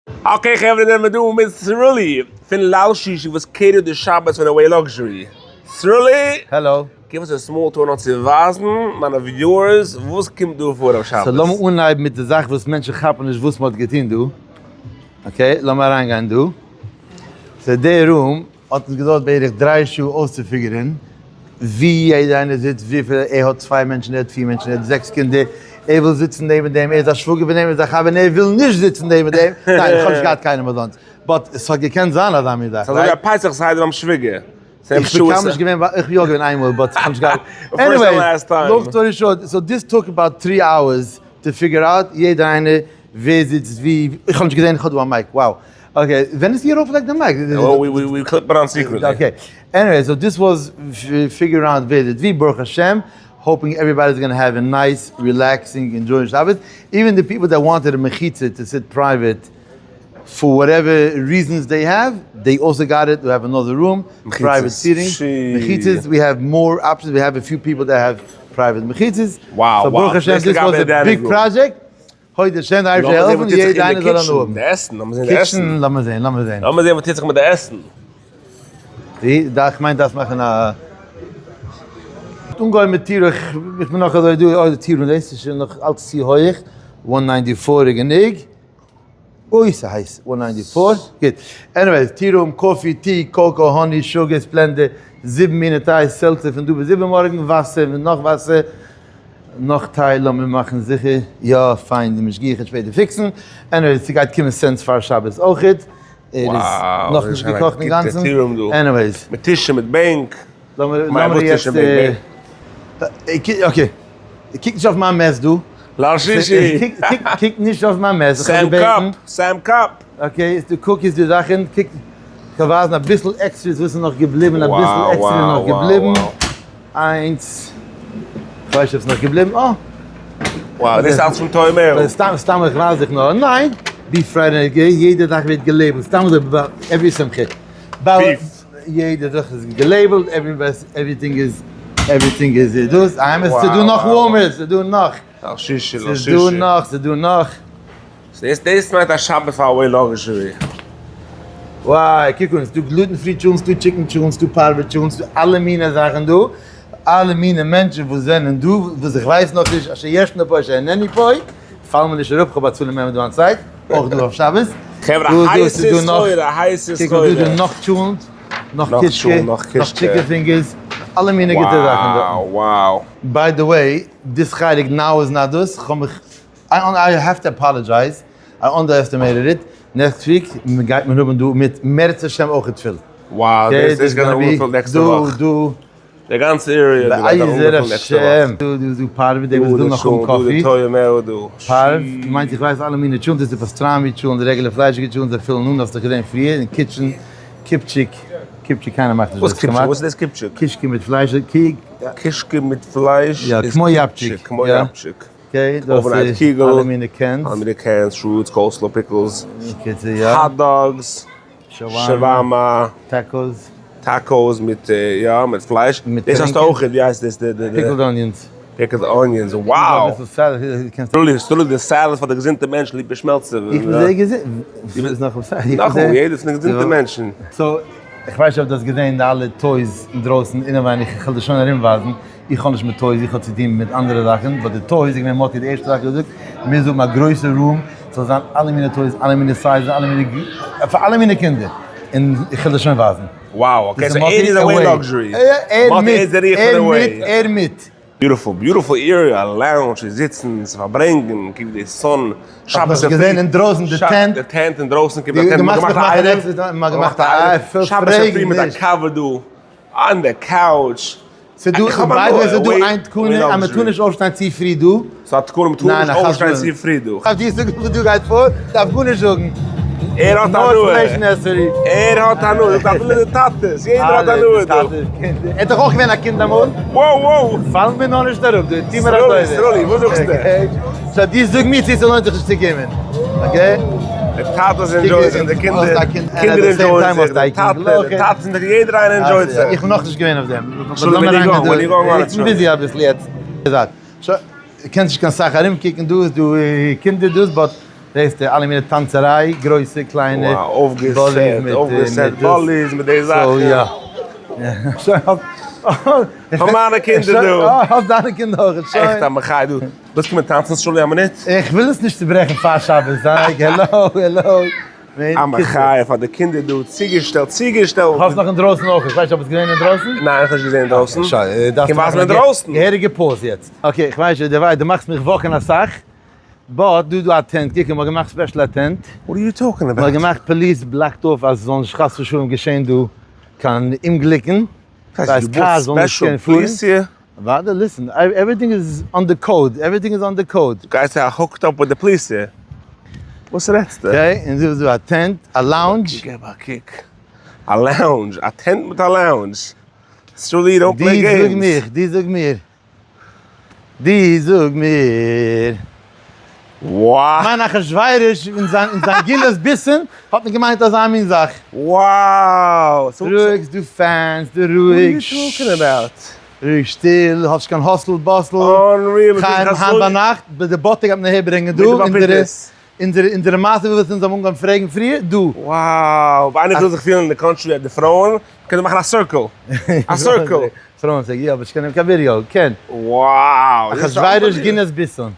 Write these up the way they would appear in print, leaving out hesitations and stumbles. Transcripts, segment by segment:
Okay חברה זענען מיר דא מיט סרולי פון ליל שישי וואס cater ט די שבת פון Away Luxury. סרולי! Hello. Give us a small tour נאר צו ווייזן מיינע viewers וואס קומט דא פאר אויף שבת. So לאמיר אנהייבן מיט די זאך וואס מענטשן כאפן נישט וואס מ'האט געטון דא. Okay לאמיר אריינגיין דא. So די room האט אונז געדויערט בערך דריי שעה אויסצו figure ן ווי יעדער איינער זיצט, וויפיל, ער האט צוויי מענטשן, ער האט פיר מענטשן, ער האט זעקס קינדער, ער וויל זיצן נעבן דעם, ער איז א שוואגער פון דעם, ער איז א חבר און ער וויל נישט זיצן נעבן דעם, ניין איך האב נישט געהאט קיינעם אזאנס, but עס האט געקענט זיין אזא מין זאך, ס'איז אזוי ווי א פסח סדר ביים שוויגער. איך בין קיינמאל נישט געווען, איך בין יא געווען איינמאל but איך האב נישט געהאט, anyway, long story short, so this took about three hours to figure out יעדער איינער ווער זיצט ווי, איך האב נישט געזען איך האב דא א mic, wow. Okay, ווען איז איר ארויפגעלייגט די mic? We clip it on secretly. Okay, anyway, so this was figure out ווער זיצט ווי, ברוך השם, hoping everybody is gonna have a nice relaxing enjoying שבת, even the people that wanted a מחיצה to sit private for whatever reasons they have, they also got it, we have another room, private seating, מחיצות, we have more options, we have a few people that have private מחיצות, so ברוך השם this was a big project. הוידע שען די אייבערשטער העלפן יעדע איינער זאל הנאה האבן. די עסן, לאמיר זען די עסן. Kitchen, לאמיר זען, לאמיר זען. לאמיר זען וואס טוט זיך מיט די עסן. די, דא, איך מיין דארפסט מאכן א. אנגעהויבן מיט טיר, איך בין נאך אזוי דא, אוי די טיר און דאס איז שוין נאך אלץ צו הויעך, one ninety four איז גענוג. אוי ס'הייס, one ninety four, גוט. Anyways, tea room, coffee, tea, cocoa, honey, sugar, Splenda, זיבן מיני טיי, seltzer פון דא ביז איבערמארגן, וואסער און נאך וואסער. נאך טיי לאמיר מאכן זיכער, יא פיין די משגיח וועט שפעטער fix ן, anyway ס'גייט קומען סענס פאר שבת אויכעט, ער איז נאכנישט געקאכט אינגאנצן, anyways. מיט טישן מיט בענק. לאמיר יעצט, okay, קוק נישט אויף מיין mess דא. ליל שישי. קוק נישט אויף מיין mess, איך האב געבעטן. Same cup, same cup. Okay, איז דא cookies די זאכן, קוק, כ'וועל ווייזן אביסל extras וואס איז נאך געבליבן, אביסל עקסטער איז נאך געבליבן. איינס, כ'ווייס נישט אויב ס'איז נאך געבליבן, אה! Wow, דאס איז אלץ פון טוימער? סתם, סתם איך ווייז דיך נאר, ניין! Beef Friday night, יעדע זאך ווערט גע label ט, סתם אזוי ביי every שמחה. Beef. יעדע זאך איז גע label ט, everything איז, everything איז דאס, האמת ס'איז דא נאך warmers, ס'איז דא נאך. ליל שישי, ליל שישי. ס'איז דא נאך, ס'איז דא נאך. דאס מיינט א שבת פאר Away Luxury. וואי, קוק אן, ס'דא gluten free טשולנט, ס'דא chicken טשולנט, ס'דא פארווע טשולנט, ס'דא אלע מיני זאכן דא, אלע מיני מענטשן וואס זענען דא, וואס איך ווייס נאכנישט, אשר ישנו פה אשר איננו פה, פאל מיר נישט אראפ, כ'האב הצלה member דא אן צייט, אויך דא אויף שבת. חברה, הייסע סחורה, הייסע סחורה. קוק אן, דא איז נאך טשולנט, נאך קישקע, נאך chicken fingers, אלע מיני גוטע זאכן דא. Wow, wow. By the way, this חלק now איז not דאס, כ'האב מיך I have to apologize, I underestimated it, next week גייט מען האבן דא מיט מערצעשעם אויכעט פיל. Wow, דאס איז gonna אנגעפילט נעקסטע וואך. דא, דא. די גאנצע area דא גייט אנגעפילט נעקסטע וואך. דא, דא, דא פארווע, די וואס ווילן נאך האבן coffee. דא די טויער דא. פארווע, מיינט איך ווייס אלע מיני טשולנט, דאס איז די pastrami טשולנט, די רעגולער פליישיגע טשולנט, זיי פילן אן, האסט דאך געזען פריער אין kitchen, קיפטשיק, קיפטשיק קיינער מאכט נישט דאס כמעט. וואס איז דאס קיפטשיק? קישקע מיט פלייש, קישקע מיט פלייש איז קיפטשיק, כמו יאפטשיק. Okay, דאס איז אלע מיני cans. אלע מיני cans, fruits, coleslaw, pickles, hot dogs, shawarma, tacos. Tacos מיט יא מיט פלייש. דאס האסטו אויך, ווי הייסט דאס? Pickled onions. Pickled onions, wow! סטולי די salad פאר די געזונטע מענטשן, ליפא שמעלצער. איך בין זייער געזונט. נאכאמאל, יעדער פון די געזונטע מענטשן. So, איך ווייס נישט אויב דו האסט געזען די אלע toys אינדרויסן אינעווייניג, איך וועל דיר שוין ארומווייזן. איך האב נישט מיט toys, איך האב צו טון מיט אנדערע זאכן, but די toys איז געווען מאטי די ערשטע זאך געזאגט, מוז האבן א גרויסע room, ס'זאל זיין אלע מיני toys, אלע מיני sizes, אלע מיני, פאר אלע מיני קינדער, און איך וועל דיר שוין ווייזן. Wow, okay, so ער איז Away Luxury. ער מיט, ער מיט, ער מיט. Beautiful, beautiful area, א lounge צו זיצן, צו פארברענגען, קוק די sun, שבת אינדערפרי. געזען אינדרויסן די tent. די tent אינדרויסן, קוק די tent, מ'האט געמאכט א עירוב, מ'האט געמאכט א עירוב, שבת אינדערפרי מיט א קאווע דא, on the couch. ס'דא, by the way ס'דא איין תקנה אז מ'טאר נישט אויפשטיין צו פרי דא. ס'דא א תקנה מ'טאר נישט אויפשטיין צו פרי דא. כ'דארף דיר זאגן וואס דא גייט פאר? כ'דארף גארנישט זאגן. ער האט הנאה. ער האט הנאה. זאגט אפילו די טאטעס. יעדער האט הנאה דא. ער איז דאך אויך געווען א קינד אמאל. Wow wow. פאל מיר נאר נישט אראפ דא. טו מיר א טובה. סרולי, וואס זאגסטו? So דו זאג מיר צו ס'לוינט זיך נישט צו קומען. Okay? די טאטעס enjoy ען זיך, די קינדער, קינדער enjoy ען זיך, די טאטע, די טאטעס און די יעדער איינער enjoy ט זיך. איך בין נאכנישט געווען אויף דעם. איך בין busy אביסל יעצט. קענסט נישט קיין סאך ארומקוקן דא, איז דא קינדער דאס, but. זעסט די אלע מיני טאנצעריי, גרויסע, קליינע, Wow, אויפגע set, אויפגע set באליס מיט די זאכן. So יא. פאר מיינע קינדער דא. אה, האסט דיינע קינדער אויך, שוין. עכט א מחיה דא. ווילסט קומען טאנצן שרולי א מינוט? איך וויל עס נישט צוברעכן פאר שבת, זייג העלאו העלאו. א מחיה פאר די קינדער דא, צוגעשטעלט, צוגעשטעלט. האסט נאך אינדרויסן אויך, איך ווייס נישט אויב ביסט געווען אינדרויסן. ניין איך האב נישט געזען אינדרויסן. שוין, קום ווייז מיר אינדרויסן. געהעריגע pause יעצט. Okay, איך ווייס נישט, דו מאכסט מיך walk ן אסאך, but דא איז דא א tent, קוק מ'האט געמאכט special א tent. What are you talking about? מ'האט געמאכט police blocked off אז ס'זאל נישט חס ושלום געשען דא קיין אומגליקן. דאס הייסט you bought special police here? ווארט, listen, everything is on the code, everything is on the code. דו גייסט א hooked up מיט די police here? וואס רעדסטו? Okay, און דא איז דא א tent, א lounge. געב א קוק. א lounge, א tent מיט א lounge. סרולי don't play games. דו זאג מיר, דו זאג מיר. דו זאג מיר. Wow! מיין אחשורוש אין זיין אין זיין גילות ביסן האט מען געמיינט אזא מין זאך. Wow! רואיג ס'דא fans דא רואיג. What are you talking about? רואיג שטיל, האסט נישט קיין hustle bustle. Unreal! חיים היינט ביינאכט ביי די באטע גייט מען אהער ברענגען דא אונזערע אונזערע אונזערע מעשה וואס אונז האבן אנגעהויבן פרעגן פריער דא. Wow! אויב איינער וויל זיך פילן אין די country די פרויען קען ער מאכן א circle. א circle. פרויען זאג יא אבער שקען קיין ווידיאו קען. Wow! אחשורוש גינעס ביסן.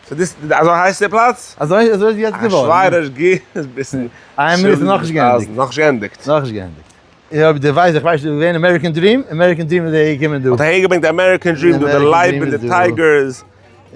So דאס אזוי הייסט די פלאץ? אזוי אזוי איז יעצט געווארן. אחשורוש גינעס ביסן. איין מינוט ס'איז נאכנישט געענדיגט. נאכנישט געענדיגט. נאכנישט געענדיגט. יא אבער די ווייסט איך ווייס נישט געווען American Dream, American Dream איז אהער געקומען דא. האט אהער געברענגט די American Dream דא, די לייב און די tigers.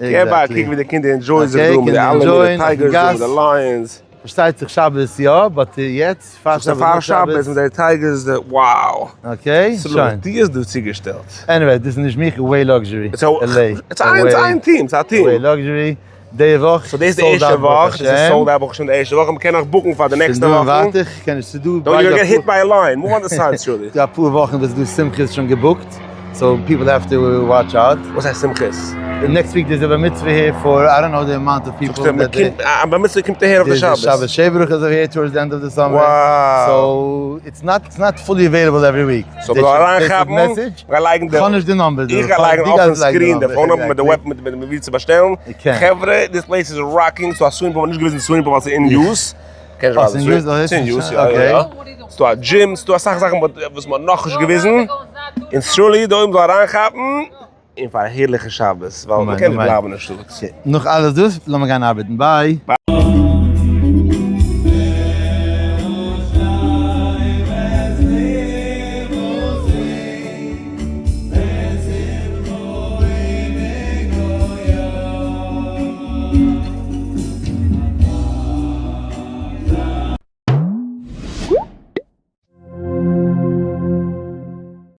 געב א קוק ווי די קינדער enjoy ען זיך דא מיט די אלע מיני tigers דא מיט די lions. פארשטייט זיך שבת יא, but יעצט פאר שבת פאר שבת מיט די tigers די wow. Okay, שוין. די איז דא צוגעשטעלט. Anyway, דאס איז נישט מיך, Way Luxury. ס'איז איין team, ס'איז א team. Way Luxury, די וואך. So דאס איז די ערשטע וואך, דאס איז sold out ברוך השם די ערשטע וואך, מ'קען נאך book ן פאר די נעקסטע וואכן. ווארט איך, קען נישט, ס'דא. Don't you get hit by a lion, move on the side שולי. ס'דא אפאר וואכן וואס ס'דא שמחות שוין גע book ט, so people have to watch out. וואס הייסט שמחות? Next week there's a בר מצוה here for I don't know the amount of people that they. א בר מצוה קומט אהער אויף די שבת. שבת שבע ברכות איז אווער here towards the end of the summer. Wow. So it's not it's not fully available every week. So מ'זאל אריינכאפן, מ'גייט לייגן די. כ'האב נישט די number דא. איך גיי לייגן אויפן screen די phone number מיט די web מיט ווי צו באשטעלן. חברה this place is rocking, ס'דא א swimming pool, נישט געוויזן swimming pool ווייל ס'איז אין use. קען נישט ווייזן ס'איז אין use, יא יא יא. ס'דא א דזשים, ס'דא אסאך זאכן וואס מ'האט נאכנישט געוויזן. און סרולי דא מ'זאל אריינכאפן. און פאר א הערליכע שבת, ווייל מ'קען נישט בלייבן אין שטאט. נאך אלעס דאס, לאמיר גיין ארבעטן. Bye.